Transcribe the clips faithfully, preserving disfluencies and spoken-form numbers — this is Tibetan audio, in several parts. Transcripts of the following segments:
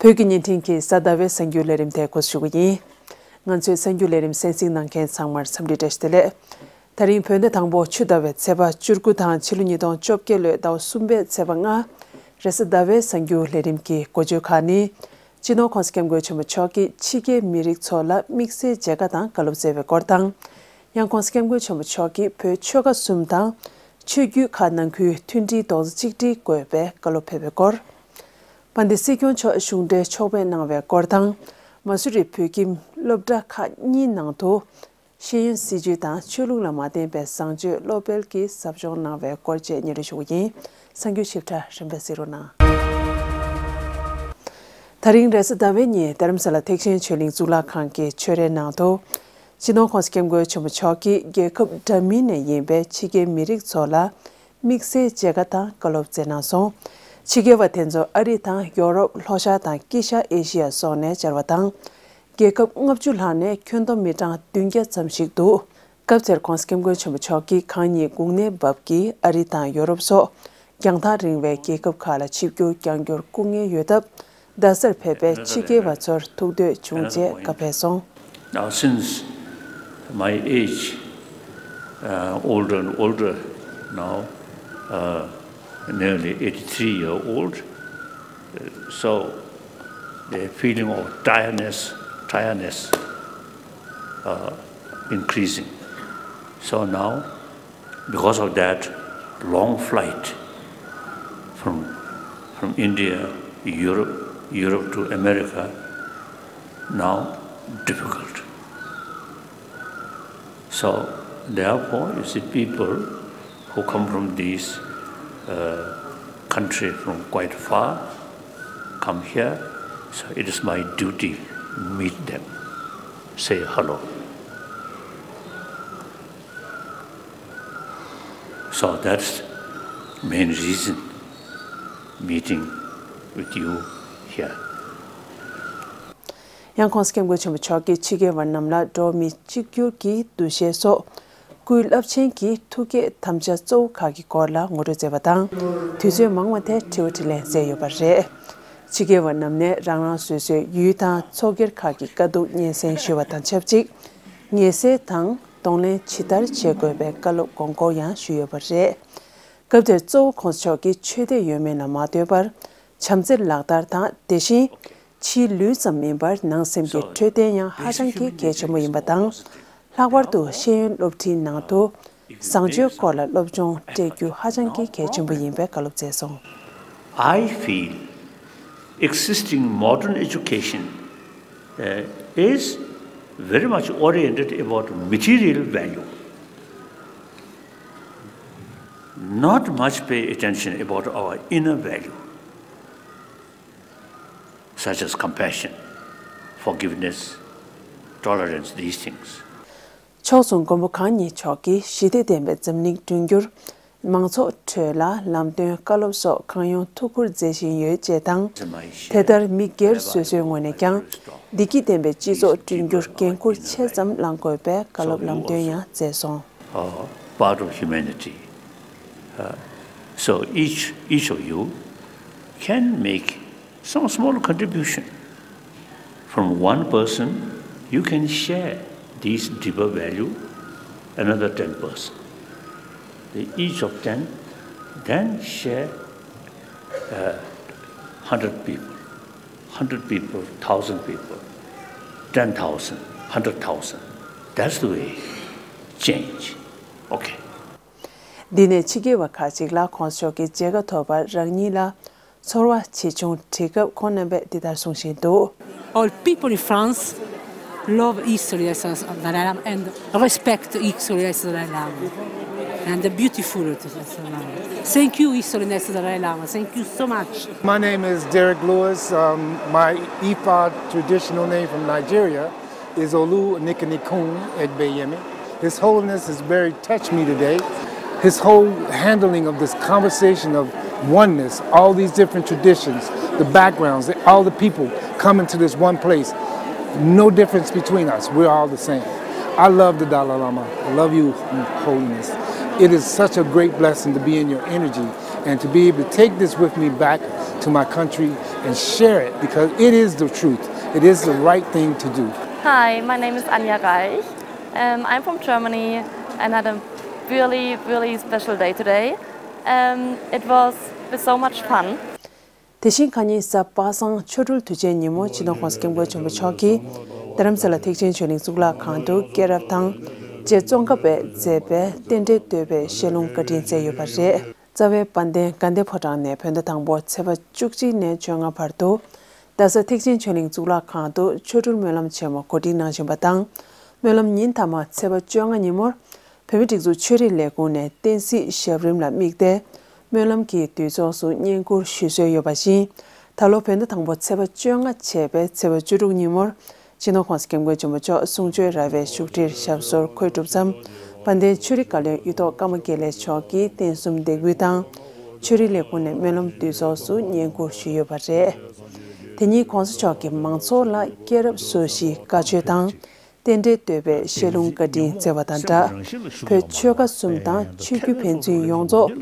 བོད་ཀྱི་བརྙན་འཕྲིན་གྱི་གཟའ་ཟླ་བའི་གསར་འགྱུར་ལས་རིམ་དེ་འགོ་ཞུ་གི་ཡིན། ང་ཚོའི་གསར་འགྱུར་ལས་རིམ་གསན་གཟིགས་གནང་མཁན་ཚང་མར་འཚམས་འདྲི་བཀྲ་ཤིས་བདེ་ལེགས། ད་རིང་བོད་ཟླ་དང་པོ་ཆུ་ཟླ་བའི་ཚེས་པ་བཅུ་དགུ་དང་ཕྱི་ལོ་ཉིས་སྟོང་བཅོ་བརྒྱད་ལོའི་ཟླ་བ་གསུམ་པའི་ཚེས་པ་ལྔ། རེས་གཟའ་ཟླ་བའི་གསར་འགྱུར་ལས་རིམ་གྱི་འགོ་བརྗོད་ཁག་ནི། སྤྱི་ནོར་༸གོང་ས་༸སྐྱབས་མགོན་ཆེན་པོ་མཆོག་གིས་ཕྱི་རྒྱལ་མི་རིགས་ཚོ་ལ་དམིགས་བསལ་མཇལ་ཁ་དང་བཀའ་སློབ་སྩལ་བའི་སྐོར་དང་། ཡང་༸གོང་ས་༸སྐྱབས་མགོན་ཆེན་པོ་མཆོག་གིས་བོད་ཆོལ་ཁ་གསུམ་དང་། ཆོས་བརྒྱུད་ཁག་ནང་ཁུལ་མཐུན་སྒྲིལ་རྡོག་རྩ་གཅིག་སྒྲིལ་དགོས་པའི་བཀའ་སློབ་ཕེབས་པའི་སྐོར། དཔལ་ལྡན་སྲིད་སྐྱོང་མཆོག་གཞུང་འབྲེལ་ཕྱོགས་ཕེབས་གནང་བའི་སྐོར་དང་། མ་སུ་རི་བོད་ཁྱིམ་སློབ་གྲྭ་ཁག་གཉིས་ནང་དུ། ཤེས་ཡོན་སྲིད་བྱུས་དང་ཆོས་ལུགས་ལ་མ་བརྟེན་པའི་བཟང་སྤྱོད་སློབ་སྤེལ་གྱི་ཟབ་སྦྱོང་གནང་བའི་སྐོར་བཅས་སྙན་སྒྲོན་ཞུ་གི་ཡིན། གསར་འགྱུར་ཞིབ་ཕྲ་རིམ་པས་གཟིགས་རོགས་གནང་། ད་རིང་རེས་གཟའ་ཟླ་བའི་ཉིན་རྡ་རམ་ས་ལ་ཐེག་ཆེན་ཆོས་གླིང་གཙུག་ལག་ཁང་གི་ཆོས་རའི་ནང་དུ། སྤྱི་ནོར་༸གོང་ས་༸སྐྱབས་མགོན་ཆེན་པོ་མཆོག་གིས་རྒྱལ་ཁབ་འདྲ་མིན་ནས་ཡིན་པའི་ཕྱི་རྒྱལ་མི་རིགས་ཚོ་ལ་དམིགས་བསལ་མཇལ་ཁ་དང་བཀའ་སློབ་སྩལ་གནང་སོང་། ཕྱི་རྒྱལ་བ་དེ་ཚོ་ཨ་རི་དང་ཡོ་རོབ་ལྷོ་ཤར་དང་དཀྱིལ་ཤར་ཨེ་ཤི་ཡ་སོགས་ནས་བཅར་བ་དང་། རྒྱལ་ཁབ་ལྔ་བཅུ་ལྷག་ནས་ཁྱོན་བསྡོམས་མི་གྲངས་བདུན་བརྒྱ་ཙམ་ཞིག་འདུག་སྐབས་དེར་༸གོང་ས་༸སྐྱབས་མགོན་ཆེན་པོ་མཆོག་གིས་གང་ཉིད་འགོ་ནད་བབས་ཀྱིས་ཨ་རི་དང་ཡོ་རོབ་སོགས་རྒྱང་ཐག་རིང་བའི་རྒྱལ་ཁབ་ཁག་ལ་ཆིབས་བསྒྱུར་རྒྱག་རྒྱུར་སྐུ་ངལ་ཡོད་སྟབས། རྡ་སར་ཕེབས་པའི་ཕྱི་རྒྱལ་བ་ཚོར་ཐུགས་འདོད་བྱུང་རྗེས་བཀའ་ཕེབས་སོང་། Now, since my age, uh, older and older now, uh, nearly eighty-three year old, uh, so the feeling of tiredness, tiredness, uh, increasing. So now, because of that long flight from, from India, Europe, Europe to America, now difficult. So, therefore, you see, people who come from these, uh, country from quite far come here, so it is my duty to meet them, say hello. So that's main reason meeting with you here. ཡང་༸གོང་ས་༸སྐྱབས་མགོན་ཆེན་པོ་མཆོག་གིས་ཕྱི་རྒྱལ་བ་རྣམས་ལ་འགྲོ་བ་མིའི་གཅིག་གྱུར་གྱི་འདུ་ཤེས་སོགས། སྐུའི་རླབས་ཆེན་གྱི་ཐུགས་བསྐྱེད་དམ་བཅའ་གཙོ་བོ་ཁག་གི་སྐོར་ལ་ངོ་སྤྲོད་མཛད་པ་དང་། དུས་ཚོད་མང་བ་དེ་དྲི་བ་དྲིས་ལན་མཛད་ཡོད་པ་རེད། ཕྱི་རྒྱལ་བ་རྣམས་ནས་རང་རང་སོ་སོའི་ཡུལ་དང་ཚོགས་སྒེར་ཁག་གི་དཀའ་སྡུག་སྙན་སེང་ཞུས་པ་དང་ཆབས་ཅིག་ངེས་སེལ་དང་གདོང་ལེན་ཇི་ལྟར་བྱེད་དགོས་པའི་བཀའ་སློབ་དགོངས་སྐོར་ཡང་ཞུས་ཡོད་པ་རེད། སྐབས་དེར་གཙོ་བོ་༸གོང་ས་མཆོག་གིས་ཆོས་དད་ཡོད་མེད་ལ་མ་ལྟོས་པར། བྱམས་བརྩེ་ལག་བསྟར་དང་དེ་བཞིན། ཕྱིའི་ལུས་ཙམ་མིན་པར་ནང་སེམས་ཀྱི་འཕྲོད་བསྟེན་ཡང་ཧ་ཅང་གི་གལ་ཆེན་པོ་ཡིན་པ་དང་། ལྷག་པར་དུ་ཤེས་ཡོན་སློབ་ཁྲིད་ནང་དུ་བཟང་སྤྱོད་སྐོར་ལ་སློབ་སྦྱོང་སྤྲད་རྒྱུ་ཧ་ཅང་གི་གལ་ཆེན་པོ་ཡིན་པའི་བཀའ་སློབ་སྩལ་སོང་། I feel existing modern education, uh, is very much oriented about material value, not much pay attention about our inner value, such as compassion, forgiveness, tolerance, these things. ཕྱོགས་མཚུངས་མགོན་པོ་གང་ཉིད་མཆོག་གིས་ཞི་བདེ་ལྡན་པའི་འཛམ་གླིང་བསྐྲུན་རྒྱུར། མང་ཚོགས་ཁྲོད་ལ་ལམ་སྟོན་བཀའ་སློབ་སོགས་གང་ཡོང་ཐུགས་ཁུར་མཛད་བཞིན་ཡོད་ཅེས་དང་། དེ་ལྟར་མི་སྒེར་སོ་སོའི་ངོས་ནས་ཀྱང་བདེ་སྐྱིད་ལྡན་པའི་སྤྱི་ཚོགས་བསྐྲུན་རྒྱུར་འགན་འཁུར་ཆེ་ཙམ་བླང་དགོས་པའི་བཀའ་སློབ་ལམ་སྟོན་ཡང་མཛད་སོང་། Are part of humanity. Uh, so each, each of you can make some small contribution. From one person, you can share these deeper value another ten person. They each of ten then share, uh, hundred people, hundred people, thousand people, ten thousand, hundred thousand. That's the way change. Okay. འདི་ནས་ཕྱི་རྒྱལ་བ་ཁག་ཅིག་ལ་༸གོང་ས་མཆོག་གིས་མཇལ་ཁ་ཐོབ་པར་རང་ཉིད་ལ་ཚོར་བ་ཇི་བྱུང་དྲིས་སྐབས་ཁོང་རྣམ་པས་འདི་ལྟར་གསུང་བཞིན་འདུག All people in France love His Holiness the Dalai Lama and respect His Holiness the Dalai Lama. And the beautiful Dalai Lama. Thank you, His Holiness the Dalai Lama. Thank you so much. My name is Derek Lewis. Um, my Ifa traditional name from Nigeria is Olu Nikanikun Egbeyemi. His Holiness has very touched me today. His whole handling of this conversation of oneness, all these different traditions, the backgrounds, all the people coming to this one place. No difference between us. We're all the same. I love the Dalai Lama. I love you, Holiness. It is such a great blessing to be in your energy and to be able to take this with me back to my country and share it because it is the truth. It is the right thing to do. Hi, my name is Anja Reich. Um, I'm from Germany and had a really, really special day today. Um, it was so much fun. དེ་བཞིན་ཁ་ཉིན་གཟའ་པ་སངས་ཆོ་འཕྲུལ་དུས་ཆེན་ཉིན་མོ་སྤྱི་ནོར་༸གོང་ས་༸སྐྱབས་མགོན་ཆེན་པོ་མཆོག་གིས་རྡ་རམ་ས་ལ་ཐེག་ཆེན་ཆོས་གླིང་གཙུག་ལག་ཁང་དུ་སྐྱེས་རབས་དང་རྗེ་ཙོང་ཁ་པས་མཛད་པའི་རྟེན་འབྲེལ་བསྟོད་པའི་བཤད་ལུང་བཀའ་དྲིན་སྩལ་ཡོད་པ་རེད། རྩ་བའི་དཔལ་ལྡན་དགའ་ལྡན་ཕོ་བྲང་ནས་བོད་ཟླ་དང་པོ་ཚེས་པ་བཅུ་གཅིག་ནས་བཅོ་ལྔ་བར་དུ་རྡ་ས་ཐེག་ཆེན་ཆོས་གླིང་གཙུག་ལག་ཁང་དུ་ཆོ་འཕྲུལ་སྨོན་ལམ་ཆེན་མོ་གོ་སྒྲིག་གནང་བཞིན་པ་དང་། སྨོན་ལམ་ཉིན་མཐའ་མ་ཚེས་པ་བཅོ་ལྔ་ཉིན་མོར་བོད་མིའི་སྒྲིག་འཛུགས་ཆོས་རིག་ལས་ཁུངས་ནས་བསྟན་སྲིད་ཞབས་རིམ་ལ་དམིགས་ཏེ། སྨོན་ལམ་གྱི་དུས་ཚོགས་སུ་བསྙེན་བཀུར་ཞུ་སྲོལ་ཡོད་པ་བཞིན། ད་ལོ་བོད་ཟླ་དང་པོ་ཚེས་པ་བཅོ་ལྔ་བྱས་པའི་ཚེས་པ་བཅུ་དྲུག་ཉིན་མོར། སྤྱི་ནོར་༸གོང་ས་༸སྐྱབས་མགོན་ཆེན་པོ་མཆོག་གསུང་ཆོས་ར་བའི་བཞུགས་ཁྲིར་ཞབས་སོར་འཁོད་གྲུབ་མཚམས། དཔལ་ལྡན་ཆོས་རིག་བཀའ་བློན་གཡུ་ཐོག་ཀརྨ་དགེ་ལེགས་མཆོག་གིས་རྟེན་གསུམ་འདེགས་འབུལ་དང་། ཆོས་རིག་ལས་ཁུངས་ནས་སྨོན་ལམ་དུས་ཚོགས་སུ་བསྙེན་བཀུར་ཞུས་ཡོད་པ་རེད། དེ་ཉིན་གོང་ས་མཆོག་གིས་མང་ཚོགས་ལ་སྐྱེས་རབས་སོ་བཞིའི་བཀའ་ཆོས་དང་། རྟེན་འབྲེལ་བསྟོད་པའི་བཤད་ལུང་བཀའ་དྲིན་སྩལ་བ་དང་སྦྲགས། བོད་ཆོལ་ཁ་གསུམ་དང་ཆོས་བརྒྱུད་ཕན་ཚུན་ཡོངས་རྫོགས་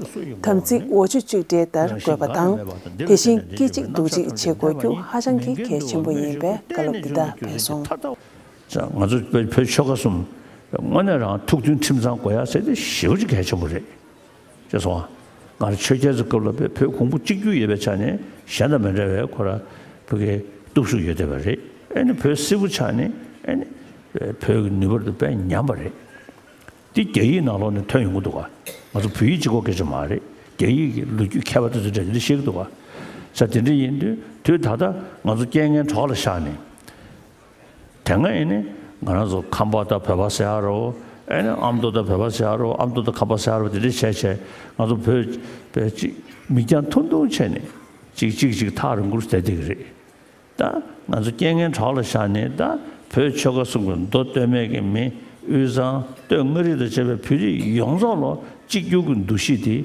དམ་ཚིག་འོ་ཆུ་གཅིག་སྒྲིལ་ལྟར་དགོས་པ་དང་། དེ་བཞིན་སྐྱིད་གཅིག་སྡུག་གཅིག་བྱེད་དགོས་རྒྱུ་ཧ་ཅང་གི་གལ་ཆེན་པོ་ཡིན་པའི་བཀའ་སློབ་འདི་ལྟར་ཕེབས་སོང་། ང་ཚོ་བོད་ཆོལ་ཁ་གསུམ་དངོས་གནས་རང་ཐུགས་མཐུན་ཁྲིམས་གཙང་དགོས་ཡ་ཟེར་དེ་ཞེ་པོ་ཅིག་གལ་ཆེན་པོ་རེད། ཅེས་སོང་། ང་རང་ཆོས་རྒྱལ་ཚོའི་སྐབས་ལ་བོད་གོང་བུ་གཅིག་གྱུར་ཡོད་པའི་ཆ་ནས་གཞན་དང་མི་འདྲ་བའི་ཁོ་ར་བོད་ཀྱི་སྟོབས་ཤུགས་ཡོད་བསྡད་པ་རེད། ཨེ་ནི་བོད་སིལ་བུ་ཆགས་ནས་ཨེ་ནི་བོད་ཀྱི་ནུས་པ་དེ་དཔེ་ཉམས་པ་རེད། འདི་རྒྱ་ཡིག་ནང་ལོགས་ནས་ཐོན་ཡོང་གི་འདུག་ག་ང་ཚོ་བོད་ཡིག་གཅིག་པོ་སྐད་ཆ་མ་རེད། རྒྱ་ཡིག་གི་ལོ་རྒྱུས་མཁས་པ་དེ་ཚོ་འདྲ་འདི་བཤད་ཀྱི་འདུག་ག་ས་དེ་འདྲ་ཡིན་དུས་དུས་ད་ལྟ་ང་ཚོ་རྐྱེན་ངན་གྲོགས་ལ་བཞག་ནས། དེ་སྔ་ཡིན་ནི་ང་རང་ཚོ་ཁམས་པ་དང་བོད་པ་ཟེར་ཡ་རོ། ཨེ་ནི་ཨ་མདོ་དང་བོད་པ་ཟེར་ཡ་རོ། ཨ་མདོ་དང་ཁམས་པ་ཟེར་ཡ་རོ། དེ་འདྲ་བྱས་བྱས་ང་ཚོ་བོད་བོད་ཅིག་མིག་རྒྱང་ཐུང་ཐུང་བྱས་ནས་ཅིག་ཅིག་ཅིག་ཐག་རིང་པོར་བསྡད་བསྡད་ཀྱི་རེད། ད་ང་ཚོ་རྐྱེན་ངན་གྲོགས་ལ་བཞག་ནས་ད་བོད་ཆོལ་ཁ་གསུམ་གྱི་མདོ་སྟོད་སྨད་ཀྱི་མི་དབུས་གཙང་སྟོད་མངའ་རིས་དང་བཅས་པའི་བོད་རིགས་ཡོངས་རྫོགས་ལོ་གཅིག་གྱུར་གྱི་འདུ་ཤེས་དེ།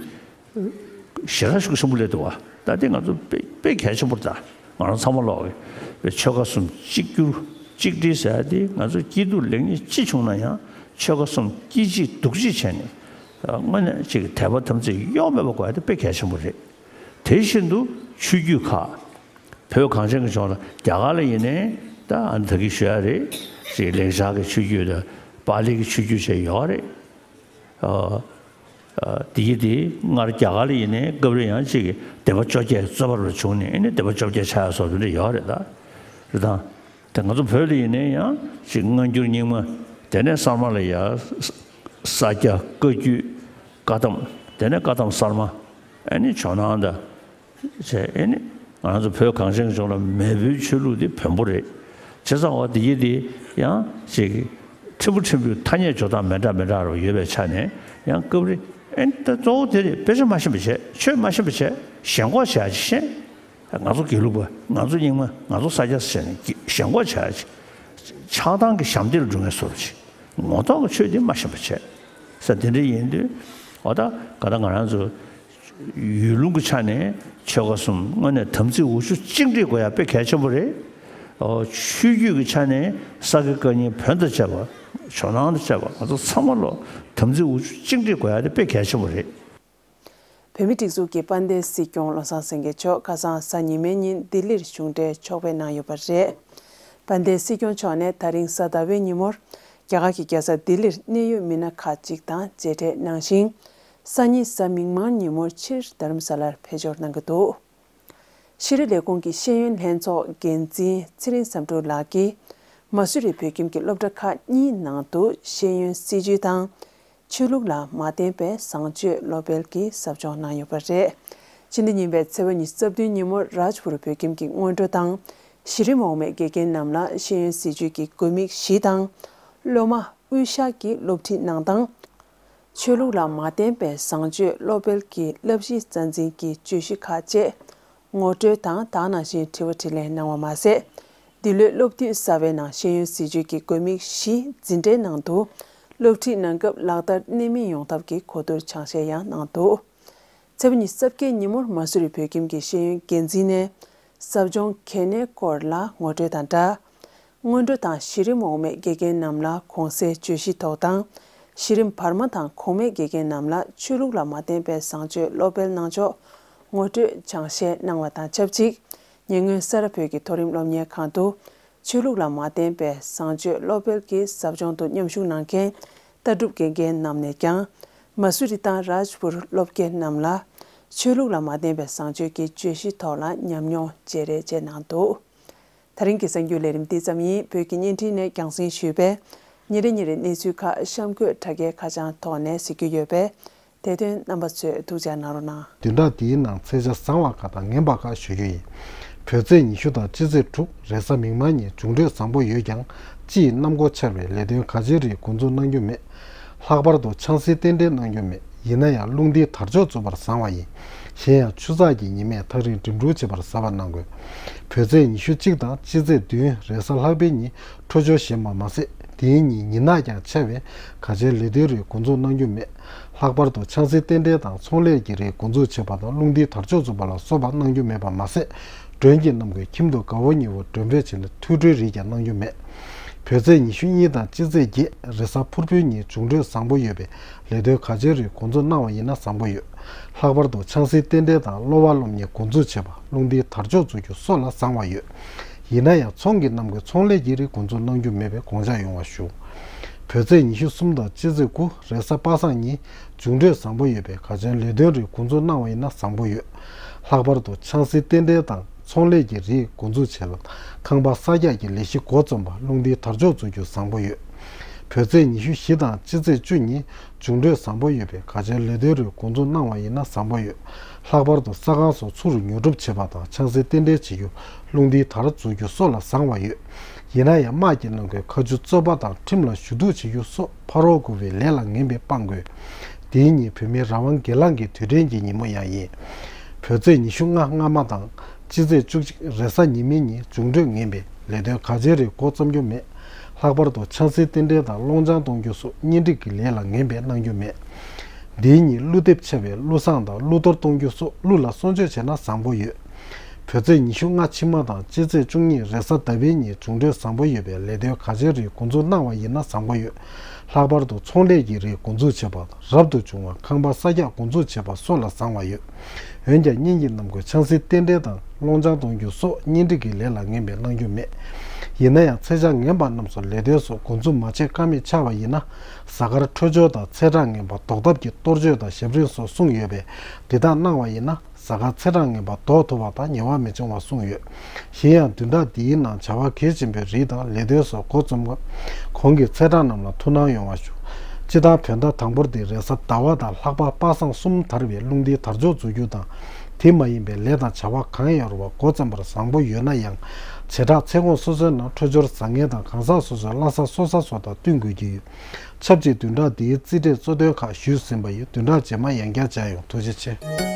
ཞེ་དྲག་ཤུགས་ཆེན་པོ་སླེབས་འདུག་བ། ད་དེ་ང་ཚོ་དཔེ་དཔེ་གལ་ཆེན་པོ་རེད། ད་ང་རང་ཚང་མ་ལོག་གི་ཆོལ་ཁ་གསུམ་གཅིག་གྱུར་གཅིག་སྒྲིལ་ཟེར་ཡ་དེ་ང་ཚོ་སྐྱིད་སྡུག་ལེགས་ཉེས་ཅི་བྱུང་ན་ཡང་ཆོལ་ཁ་གསུམ་སྐྱིད་གཅིག་སྡུག་གཅིག་བྱས་ནས་དངོས་གནས་ཅིག་དད་པ་དམ་ཚིག་གཡོ་མེད་པ་དགོས་ཡ་དེ་དཔེ་གལ་ཆེན་པོ་རེད། དེ་བཞིན་དུ་ཆོས་བརྒྱུད་ཁག་བོད་གངས་ཅན་གྱི་ལྗོངས་ལ་རྒྱ་གར་ལ་ཡིན་ནའི་ད་ཨ་ནི་ད་གིན་ཞུ་ཡ་རེད། ཅིག་ལེགས་སྦྱར་གྱི་ཆོས་བརྒྱུད་དང་པཱ་ལི་གི་ཆོས་བརྒྱུད་བཅས་ཡོད་རེད། ཨ། ཨ། དེ་ཡི་དེ་སྔར་རྒྱ་གར་ལ་ཡིན་ནའི་སྐབས་རེ་ཡང་ཅིག་སྡེ་པ་བཅོ་བརྒྱད་རྩོད་པ་རུ་བྱུང་ནས་ཨེ་ནི་སྡེ་པ་བཅོ་བརྒྱད་ཆགས་ཡ་སོགས་དེ་འདྲ་ཡོད་རེད་ད། རེད་དང་། དེ་ང་ཚོ་བོད་ལ་ཡིན་ནའི་ཡང་ཅིག་སྔ་འགྱུར་རྙིང་མ། དེ་ནས་གསར་མ་ལ་ཡ་ས་ས་སྐྱ་བཀའ་བརྒྱུད་བཀའ་གདམས། དེ་ནས་བཀའ་གདམས་གསར་མ། ཨེ་ནི་ཇོ་ནང་དང་། བྱས་ཨེ་ནི་ང་རང་ཚོ་བོད་གངས་ཅན་གྱི་ལྗོངས་ལ་མེས་པོའི་ཆོས་ལུགས་འདི་བོན་པོ་རེད། བྱས་ཙང་བ་འདི་ཡི་འདི་ཡང་ཅིག་ཕྲན་བུ་ཕྲན་བུའི་ཐ་སྙད་སྦྱོར་སྟངས་མི་འདྲ་མི་འདྲ་རུ་ཡོད་པའི་ཆ་ནས་ཡང་སྐབས་རེ་ཨེ་ནི་ད་གཙོ་བོ་དེ་རེད། དཔེ་ཆ་མ་ཤེས་པ་བྱས། ཆོས་མ་ཤེས་པ་བྱས། ཞེན་ཁོག་བྱས་ཅིག་ཤེས། ང་ཚོ་དགེ་ལུགས་པ། ང་ཚོ་རྙིང་མ། ང་ཚོ་ས་སྐྱ་ཟེར་ནས་ཞེན་ཁོག་བྱས་ཅིག་ཆགས་སྡང་གི་ཞབས་འདེགས་ལ་འགྲོ་མཁན་བཟོ་འདྲ་ཅིག་ངོ་ཐོག་གི་ཆོས་འདི་མ་ཤེས་པ་བྱས་ས་དེ་འདྲ་ཡིན་དུས་འོ་ད་ག་ད་ང་རང་ཚོ། ཡུལ་ལུང་གི་ཆ་ནས་ཆོལ་ཁ་གསུམ་དངོས་གནས་དམ་ཚིག་འོ་ཆུ་གཅིག་སྒྲིལ་དགོས་ཡ་དཔེ་གལ་ཆེན་པོ་རེད། ཨོ། ཆོས་བརྒྱུད་ཀྱི་ཆ་ནས་ས་དགེ་བཀའ་རྙིང་བོན་དང་བཅས་པ། ཇོ་ནང་དང་བཅས་པ་ང་ཚོ་ཚང་མ་ལོ་དམ་ཚིག་འོ་ཆུ་གཅིག་སྒྲིལ་དགོས་ཡ་དེ་དཔེ་གལ་ཆེན་པོ་རེད། བོད་མིའི་སྒྲིག་འཛུགས་ཀྱི་དཔལ་ལྡན་སྲིད་སྐྱོང་བློ་བཟང་སེང་གེ་མཆོག་ཁ་སང་གཟའ་ཉི་མའི་ཉིན་ལྡི་ལིར་གཞུང་འབྲེལ་ཕྱོགས་ཕེབས་གནང་ཡོད་པ་རེད། དཔལ་ལྡན་སྲིད་སྐྱོང་མཆོག་ནས་ད་རིང་གཟའ་ཟླ་བའི་ཉིན་མོར་རྒྱ་གར་གྱི་རྒྱལ་ས་ལྡི་ལིར་གནད་ཡོད་མི་སྣ་ཁག་ཅིག་དང་མཇལ་འཕྲད་གནང་ཞིང་། སང་ཉིན་གཟའ་མིག་དམར་ཉིན་མོར་ཕྱིར་རྡ་རམ་ས་ལར་ཕེབས་འབྱོར་གནང་གི་འདུག་ཤེས་རིག་ལས་ཁུངས་ཀྱི་ཤེས་ཡོན་ལྷན་ཚོགས་འགན་འཛིན་ཚེ་རིང་བསམ་འགྲུབ་ལགས་ཀྱིས་མ་སུ་རི་བོད་ཁྱིམ་གྱི་སློབ་གྲྭ་ཁག་གཉིས་ནང་དུ་ཤེས་ཡོན་སྲིད་བྱུས་དང་། ཆོས་ལུགས་ལ་མ་བརྟེན་པའི་བཟང་སྤྱོད་སློབ་སྤེལ་གྱི་ཟབ་སྦྱོང་གནང་ཡོད་པ་རེད། ཕྱི་ཟླ་ཉིན་པའི་ཚེས་པ་ཉི་ཤུ་རྩ་བདུན་ཉིན་མོར་རཱཇ་པུར་བོད་ཁྱིམ་གྱི་སྔོན་འགྲོ་དང་། གཞི་རིམ་འོག་མའི་དགེ་རྒན་རྣམས་ལ་ཤེས་ཡོན་སྲིད་བྱུས་ཀྱི་དགོས་དམིགས་བཞི་དང་། སློབ་མ་དབུས་ཤར་གྱི་སློབ་ཁྲིད་གནང་སྟངས། ཆོས་ལུགས་ལ་མ་བརྟེན་པའི་བཟང་སྤྱོད་སློབ་སྤེལ་གྱི་བསླབ་གཞི་རྩ་འཛིན་གྱི་བརྗོད་གཞི་ཁག་བཅས་ངོ་སྤྲོད་དང་དེ་ནང་བཞིན་དྲི་བ་དྲིས་ལན་གནང་བ་མ་ཟད། འདི་ལོའི་སློབ་དུས་གསར་པའི་ནང་ཤེས་ཡོན་སྲིད་བྱུས་ཀྱི་དགོས་དམིགས་བཞི་འཛིན་གྲྭའི་ནང་དུ་སློབ་ཁྲིད་གནང་སྐབས་ལག་བསྟར་གནད་སྨིན་ཡོང་ཐབས་ཀྱི་གོ་བསྡུར་སྦྱང་བཤད་ཡང་གནང་འདུག་ཚེས་པ་ཉི་ཤུ་རྩ་བརྒྱད་ཉིན་མོར་མ་སུ་རི་བོད་ཁྱིམ་གྱི་ཤེས་ཡོན་འགན་འཛིན་ནས་ཟབ་སྦྱོང་གལ་གནད་སྐོར་ལ་ངོ་སྤྲོད་དང་སྦྲགས། སྔོན་འགྲོ་དང་གཞི་རིམ་འོག་མའི་དགེ་རྒན་རྣམས་ལ་གོང་གསལ་བརྗོད་གཞི་ཐོག་དང་། གཞི་རིམ་བར་མ་དང་གོང་མའི་དགེ་རྒན་རྣམས་ལ་ཆོས་ལུགས་ལ་མ་བརྟེན་པའི་བཟང་སྤྱོད་སློབ་སྤེལ་གནང་ཕྱོགས། ངོ་སྤྲོད་སྦྱང་བཤད་གནང་བ་དང་ཆབས་ཅིག་ཉེ་སྔོན་ས་རཱ་བོད་ཀྱི་མཐོ་རིམ་སློབ་གཉེར་ཁང་དུ་ཆོས་ལུགས་ལ་མ་བརྟེན་པའི་བཟང་སྤྱོད་སློབ་སྤེལ་གྱི་ཟབ་སྦྱོང་དུ་མཉམ་ཞུགས་གནང་མཁན་ལྟ་གྲུབ་དགེ་རྒན་རྣམས་ནས་ཀྱང་མ་སུ་རི་དང་རཱཇ་པུར་སློབ་དགེ་རྣམས་ལ་ཆོས་ལུགས་ལ་མ་བརྟེན་པའི་བཟང་སྤྱོད་ཀྱི་བརྗོད་གཞི་ཐོག་ལ་ཉམས་མྱོང་བརྗེ་རེས་བྱས་གནང་འདུག་ད་རིང་གི་གསར་འགྱུར་ལས་རིམ་འདི་ཙམ་ཡིན། བོད་ཀྱི་བརྙན་འཕྲིན་ནས་རྒྱང་སྲིང་ཞུས་པས་ཉིན་རེ་ཉིན་རེ་གནས་ཚུལ་ཁག་གཤམ་འཁོད་དྲ་རྒྱའི་ཁ་བྱང་ཐོག་ནས་གཟིགས་རྒྱུ་ཡོད་པས་དེ་དོན་རྣམ་པ་ཚོས་ཐུགས་འཇགས་གནང་རོགས་གནང་། བདུན་ཕྲག་འདིའི་ནང་ཚེས་ཆ་བཟང་བ་ཁག་དང་ངན་པ་ཁག་ཞུ་རྒྱུ་ཡིན། བོད་ཚེས་ཉི་ཤུ་དང་སྤྱི་ཚེས་དྲུག་རེས་གཟའ་མིག་དམར་ཉིན་འབྱུང་འཕྲོད་བཟང་པོ་ཡོད་ཀྱང་སྤྱི་ཡི་གནམ་སྒོ་འཆར་བའི་ལས་དོན་ག་ཅིའི་རིགས་འགོ་འཛུགས་གནང་རྒྱུ་མེད། ལྷག་པར་དུ་ཆང་སའི་རྟེན་འབྲེལ་གནང་རྒྱུ་མེད། ཡིན་ན་ཡང་རླུང་རྟའི་དར་ལྕོག་འཛུགས་པར་བཟང་བ་ཡིན། གཞན་ཡང་ཆུ་ཚགས་ཀྱི་ཉི་མས་ཐག་རིང་འགྲིམ་འགྲུལ་བྱེད་པར་གཟབ་པ་གནང་དགོས། བོད་ཚེས་ཉི་ཤུ་གཅིག་དང་སྤྱི་ཚེས་བདུན་རེས་གཟའ་ལྷག་པའི་ཉིན་འཕྲོད་སྦྱོར་ཞན་པ་མ་ཟད་དེའི་ཉིན་ཉི་ནག་ཀྱང་ཆེ་བས་ག་ཅིའི་ལས་དོན་རིགས་འགོ་འཛུགས་གནང་རྒྱུ་མེད། ལྷག་པར་དུ་ཆང་སའི་རྟེན་འབྲེལ་དང་ཚོང་ལས་ཀྱི་རིགས་འགོ་འཛུགས་བྱེད་པ་དང་རླུང་རྟའི་དར་ལྕོག་འཛུགས་པ་ལ་སོགས་པ་གནང་རྒྱུ་མེད་པ་མ་ཟད། མགྲོན་གྱི་རྣམ་ཀུན་ཁྱིམ་དུ་དགའ་བོ་ཉེ་བོ་མགྲོན་འབོད་བྱས་ནས་ཐུགས་སྤྲོའི་རིགས་ཀྱང་གནང་རྒྱུ་མེད། བོད་ཚེས་ཉི་ཤུ་གཉིས་དང་སྤྱི་ཚེས་བརྒྱད་རེས་གཟའ་ཕུར་བུའི་ཉིན་འབྱུང་འཕྲོད་བཟང་པོ་ཡོད་པས་ལས་དོན་ག་ཅིའི་རིགས་འགོ་འཛུགས་གནང་བ་ཡིན་ན་བཟང་པོ་ཡོད། ལྷག་པར་དུ་ཆང་སའི་རྟེན་འབྲེལ་དང་སློབ་པ་སློབ་གཉེར་འགོ་འཛུགས་བྱེད་པ་རླུང་རྟའི་དར་ལྕོག་འཛུགས་རྒྱུ་སོགས་ལ་བཟང་བ་ཡོད། ཡིན་ན་ཡང་ཚོང་གི་རྣམ་ཀུན་ཚོང་ལས་ཀྱི་རིགས་འགོ་འཛུགས་གནང་རྒྱུ་མེད་པའི་དགོངས་འཇགས་ཡོང་བ་ཞུ། བོད་ཚེས་ཉི་ཤུ་གསུམ་དང་སྤྱི་ཚེས་དགུ་རེས་གཟའ་པ་སངས་ཉིན་འབྱུང་འཕྲོད་བཟང་པོ་ཡོད་པས་ག་ཅིའི་ལས་དོན་རིགས་འགོ་འཛུགས་གནང་བ་ཡིན་ན་བཟང་པོ་ཡོད། ལྷག་པར་དུ་ཆང་སའི་རྟེན་འབྲེལ་དང་ཚོང་ལས་ཀྱི་རིགས་འགོ་འཛུགས་བྱས་ལ་ཁང་པ་གསར་རྒྱག་གི་ལས་གཞི་འགོ་རྩོམ་པ་རླུང་རྟའི་དར་ལྕོག་འཛུགས་རྒྱུ་བཟང་པོ་ཡོད། བོད་ཚེས་ཉི་ཤུ་བཞི་དང་སྤྱི་ཚེས་བཅུ་ཉིན་འབྱུང་འཕྲོད་བཟང་པོ་ཡོད་པས་ག་ཅིའི་ལས་དོན་རིགས་འགོ་འཛུགས་གནང་བ་ཡིན་ན་བཟང་པོ་ཡོད། ལྷག་པར་དུ་ས་ཁང་སོགས་ཚུ་རུ་ཉོ་སྒྲུབ་བྱེད་པ་དང་ཆང་སའི་རྟེན་འབྲེལ་བྱེད་རྒྱུ་རླུང་རྟའི་དར་འཛུགས་རྒྱུ་སོགས་ལ་བཟང་བ་ཡོད། ཡིན་ན་ཡང་དམག་གི་ནང་གི་ཁ་མཆུ་རྩོད་པ་དང་ཁྲིམས་ལ་ཞུ་གཏུག་བྱེད་རྒྱུ་སོགས་ཕ་རོལ་དགུ་པའི་ལས་ལ་ངན་པས་སྤང་དགོས། དེའི་ཉིན་བོད་མིའི་རང་དབང་སྒེར་ལངས་ཀྱི་དུས་དྲན་གྱི་ཉིན་མོ་ཡང་ཡིན། བོད་ཚེས་ཉི་ཤུ་ལྔ་སྔ་མ་དང་སྤྱི་ཚེས་བཅུ་གཅིག་རེས་གཟའ་ཉི་མའི་ཉིན་འབྱུང་འཕྲོད་ངན་པས་ལས་དོན་ག་ཅིའི་རིགས་འགོ་རྩོམ་རྒྱུ་མེད། ལྷག་པར་དུ་ཆང་སའི་རྟེན་འབྲེལ་དང་སློང་ཆང་གཏོང་རྒྱུ་སོགས་གཉེན་སྒྲིག་གི་ལས་ལ་ངན་པས་གནང་རྒྱུ་མེད། འདིའི་ཉིན་ཀླུ་འདེབས་ཆེ་བས་ཀླུ་བསངས་དང་ཀླུ་གཏོར་གཏོང་རྒྱུ་སོགས་ཀླུ་ལ་གསོལ་མཆོད་བྱས་ན་བཟང་པོ་ཡོད། བོད་ཚེས་ཉི་ཤུ་ལྔ་ཕྱི་མ་དང་སྤྱི་ཚེས་བཅུ་གཉིས་རེས་གཟའ་ཟླ་བའི་ཉིན་འབྱུང་འཕྲོད་བཟང་པོ་ཡོད་པས་ལས་དོན་ག་ཅིའི་རིགས་འགོ་འཛུགས་གནང་བ་ཡིན་ན་བཟང་པོ་ཡོད། ལྷག་པར་དུ་ཚོང་ལས་ཀྱི་རིགས་འགོ་འཛུགས་བྱེད་པ་དང་རབ་ཏུ་བྱུང་བ་ཁང་པ་གསར་རྒྱག་འགོ་འཛུགས་བྱེད་པ་སོགས་ལ་བཟང་བ་ཡོད། འོན་ཀྱང་གཉེན་གྱི་རྣམ་ཀུན་ཆང་སའི་རྟེན་འབྲེལ་དང་སློང་ཆང་གཏོང་རྒྱུ་སོགས་གཉེན་སྒྲིག་གི་ལས་ལ་ངན་པས་གནང་རྒྱུ་མེད། ཡིན་ན་ཡང་ཚེས་ཆ་ངན་པ་རྣམས་སུ་ལས་དོན་སོགས་འགོ་འཛུགས་མ་བྱས་ཀ་མེད་ཆགས་པ་ཡིན་ན་གཟའ་སྐར་འཕྲོད་སྦྱོར་དང་ཚེས་གྲངས་ངན་པ་ཟློག་ཐབས་ཀྱི་གཏོར་མཆོད་དང་ཞབས་རིམ་སོགས་གསུངས་ཡོད་པས་འདི་དག་གནང་བ་ཡིན་ན་གཟའ་སྐར་ཚེས་གྲངས་ངན་པ་ཟློག་ཐུབ་པ་དང་ཉེ་བར་མི་འབྱུང་བ་གསུངས་ཡོད། གཞན་ཡང་བདུན་ཕྲག་འདིའི་ནང་བྱ་བ་གལ་ཆེན་པོའི་རིགས་དང་ལས་དོན་སོགས་འགོ་རྩོམ་སྐབས་གོང་གི་ཚེས་གྲངས་རྣམས་ལ་ཐུགས་སྣང་ཡོང་བ་ཞུ། སྤྱི་བཏང་བོད་ཟླ་དང་པོར་འདི་རེས་གཟའ་ཟླ་བ་དང་ལྷག་པ་པ་སངས་གསུམ་དར་བའི་རླུང་རྟའི་དར་ལྕོག་འཛུགས་རྒྱུ་དང་དེ་མ་ཡིན་པའི་ལས་དང་བྱ་བ་གང་ཡང་རུང་བ་འགོ་བརྩམ་པར་བཟང་པོ་ཡོད་ན་ཡང་བྱེ་བྲག་ཚེས་གོང་སོ་སོའི་ནང་འཕྲོད་སྦྱོར་བཟང་ངན་དང་གང་ཟག་སོ་སོའི་བླ་གཟའ་སོ་གཟའ་སོགས་དང་བསྟུན་དགོས་ཀྱི་ཡོད། ཆབས་ཅིག་བདུན་ཕྲག་འདིའི་རྩིས་འབྲས་གཙོ་དོན་ཁག་ཞུས་ཟིན་པ་ཡིན། བདུན་ཕྲག་རྗེས་མ་ཡང་བསྐྱར་མཇལ་ཡོང་། ཐུགས་རྗེ་ཆེ།